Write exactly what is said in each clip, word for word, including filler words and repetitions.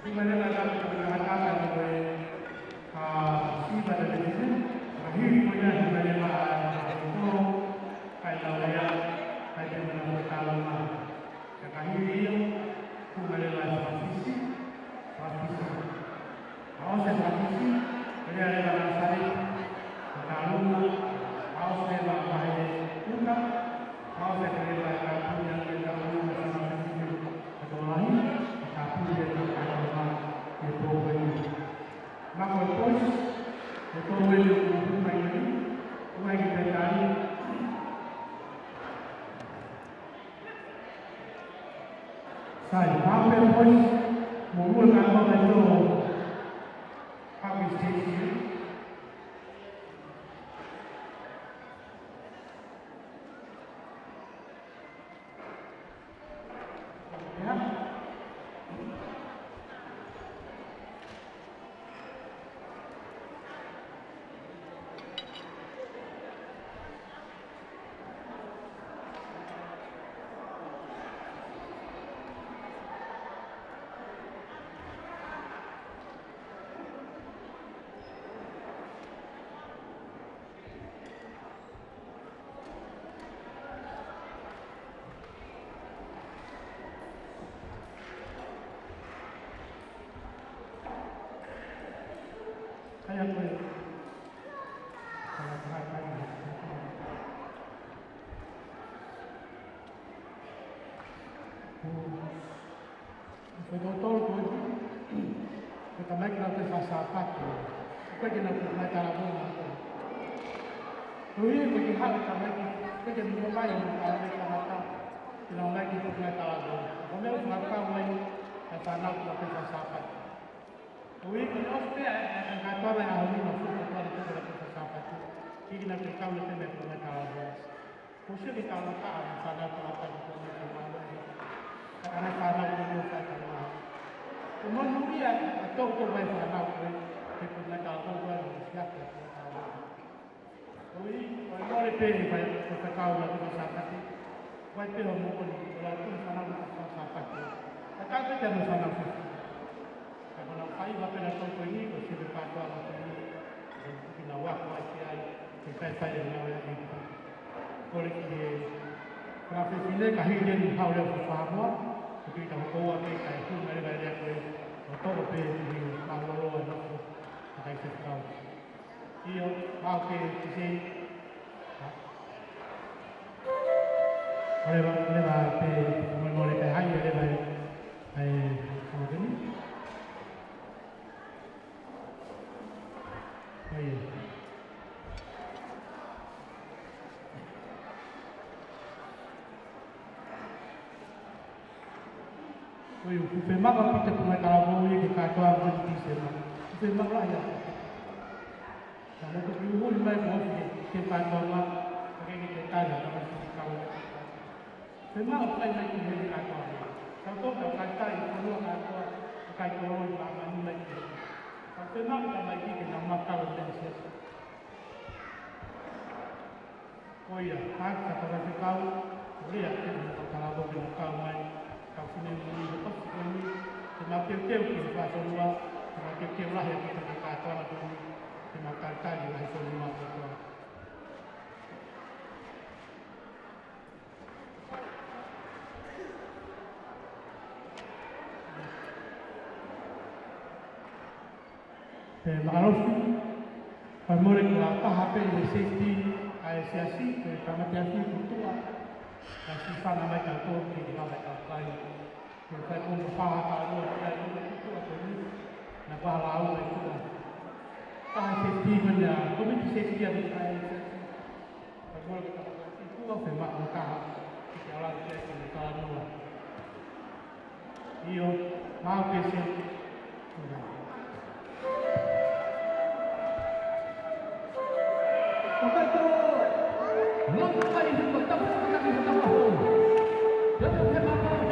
Hū mai leva e kapu ko e kahaʻu ko e, ʻa, Siva Levesine, ʻa, hili ko ia, hū mai leva ʻa e kapu ko e, kae lau ia, kae pehē mai ko e talama. Ka hili ia, hū mai leva ʻa e Fafisi, Fafisi. ʻA ʻosi e Fafisi, pea lele leva ʻa Nasale, ʻa Kalunga, ʻa ʻosi leva ʻa Vahe Uta, ʻa ʻosi leva ʻa Kapunia, ʻa Kapunia, ʻa Fafisi, ʻa Tokolahi, ʻa Kapunia, ʻa Kalunga, ʻa Tokolahi. Mako e poisi, ʻa Tokolahi, ʻa Tokolahi, ʻa Tokolahi. Sai, pea pē poisi, mou lue kātoa mai ki he siteiji. Ko e toko tolu ko ē, ko e tamaiki naʻa nau kei fai Sāpate. Ko e kei nau kei fai talavou naʻa nau. Ko e hā ko e kei haʻu e tamaiki, ko e kei nau mai ʻo nau kei kamata, ke nau mai ke fai talavou. Ko e meʻa ʻoku fakakau ai, ʻa e fānau naʻa nau kei fai Sāpate. Ko e hā ko e ʻosi pē ʻa e, ʻa e kātoanga ʻa e ʻaho ni naʻa nau fuʻu kātoa naʻa nau kei fai Sāpate. Ke nau kei kau ʻi he meʻa ko e fai talavou. Ko e sio ki he kaungā taha mo e fānau tangata ki he kaungā taha mo e. Ka ʻa e fānau ko eni ʻoku fai kaungā. Ko e monūʻia ʻa e toutou ʻa e fānau ko ē, ke ko e ngaahi talavou ko ē ʻoku siʻaki ʻa e kaungā taha. Ko e, ko e mole pē ʻi he fai, ko e fai kaungā ko e Sāpate. Ko e pē hoʻo moʻoni, ko e lau ko e fānau ko e Sāpate. Ka ka pē te mo e fānau ko ē. Ka ko e lau fai ʻa e pena toko eni, ko e sio ki he kātoanga ko eni. Ko e kina wako ai ki ai, ke fai fai e ngāue ʻa e Kole ki he kau fefine ka hili eni hau leo fakamoa, ko e tui ta hoko ua ke kai hū mai leva e lea ko ē, ʻo toko pē ki he mālōlō e nofo, ʻa kai te kau. ʻIo, mau ke ki sei, ʻa. ʻO leva, leva pē, mo, mo le kai hai, leva e, ai, ʻo ke ni. ʻAi. ʻOi, ʻoku fiemaʻu ʻa Pita ko e ngaahi talavou ia ke kātoa mo e Tīsema. ʻOku fiemaʻu lahi ia. Ka mo ko ki uli mai ko ofi ke, ke kātoa ma, ka ke ke tala, ka ma si kau. Fiemaʻu ʻoku ʻi ai mai ki he kātoa. Ka ko ka kai tai, ko nua kātoa, ka kai ko ʻi māmani mai ki he. Ka fiemaʻu ka mai ki ke nau makau e meʻa siasi. Ko ia, ka ka ka ka kau, ko ia ke nau ka talavou ke nau kau mai, kau fine mo ni, ko si ko ni, ke nau teuteu ki he fāfonua, ke nau teuteu lahi ʻa kita ke kātoa na ko ni, ke nau talitali lahi fonua kātoa. Pea mālō, fai mole ko e taha pē ʻi he safety ʻa e siasi, ko e tamateafi ko Tuʻa, ka si fana mai ka tō ki he lava ka kai. Ko e fai ko e paha ka lua ki ai ko Tuʻa ko ni, na paha lau e Tuʻa. Taha safety ko eni ʻa e komiti safety ʻa e siasi. Ka ko e ka, i kua pe ma o ka, i te ala ki ai ki te talanoa. ʻIo, mau pese. ʻO kaitou, loko mai he matapu, ka ke he matapu. Loko he matapu.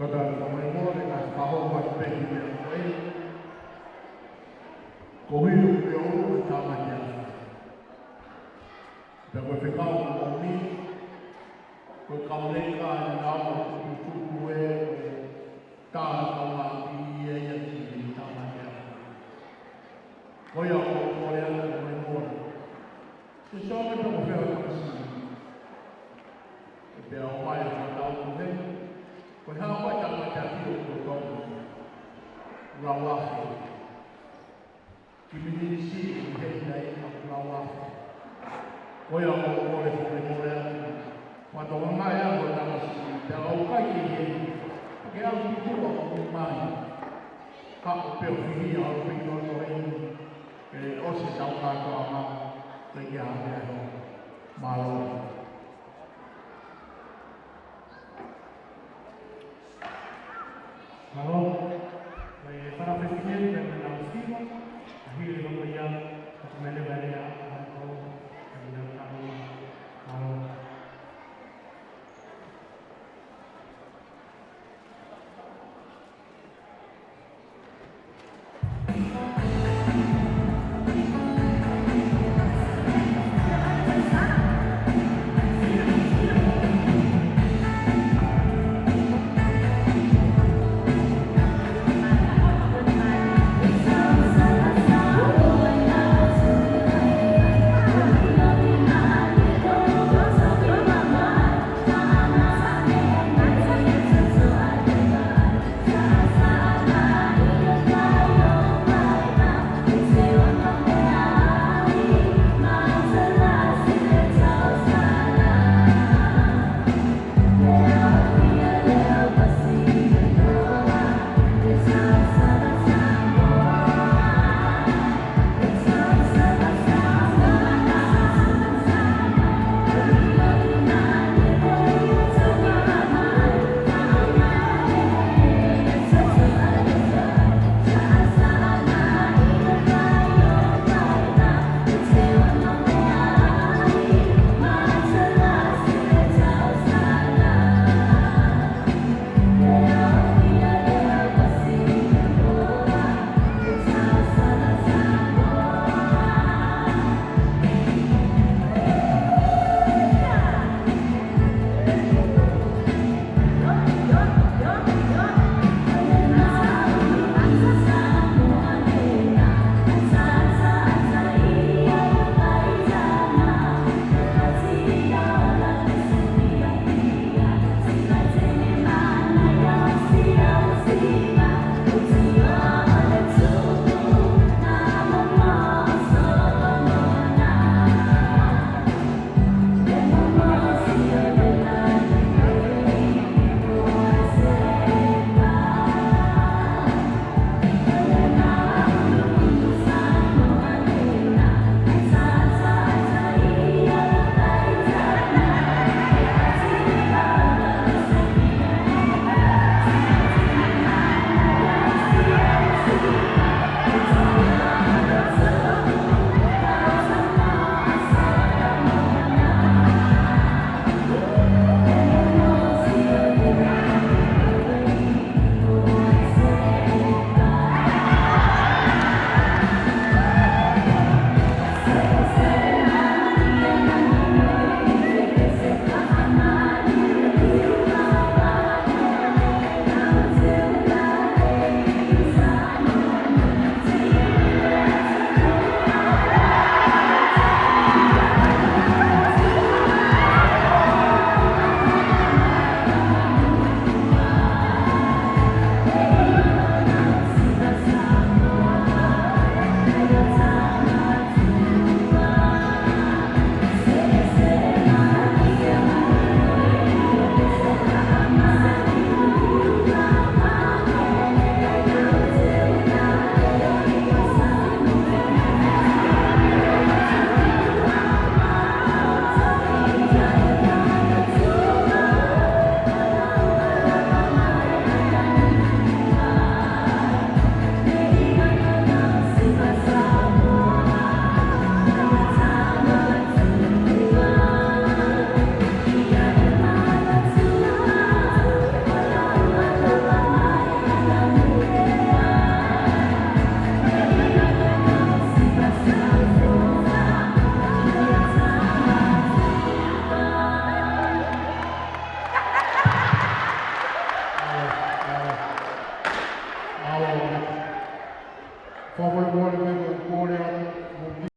Pata ka mai mo le ka ka ho ma pe ki me ko e. Ko hi o pe o o ka ma te a. Pea ko e fekau ʻomi, ko e kau leka ʻe nau tutuku e tā ka ma i e ia ki tā ma te a. Ko ia ʻoku ou kole atu mai mo le. Ke sio mai pe ko fē hoʻo tamasiʻi. Ke pea ʻomai e fakatātā he. Ko e hā mai tā ma te a ki o ko tau. Lau afe. Ki miniti siʻi ʻi he nai a lau afe. Ko ia ʻoku ou kole foki mo le atu. Fakatonga mai ʻa hoʻo tamasiʻi. Pea ʻoku ʻikai ke ʻi heni. Ke au ki tuʻa ʻo mai. Ka ʻoku pehē ʻoku fihi ʻa hoʻo piki loto heni. Ke ʻosi tau kātoanga. Ke ke hame ai ho. Mālō.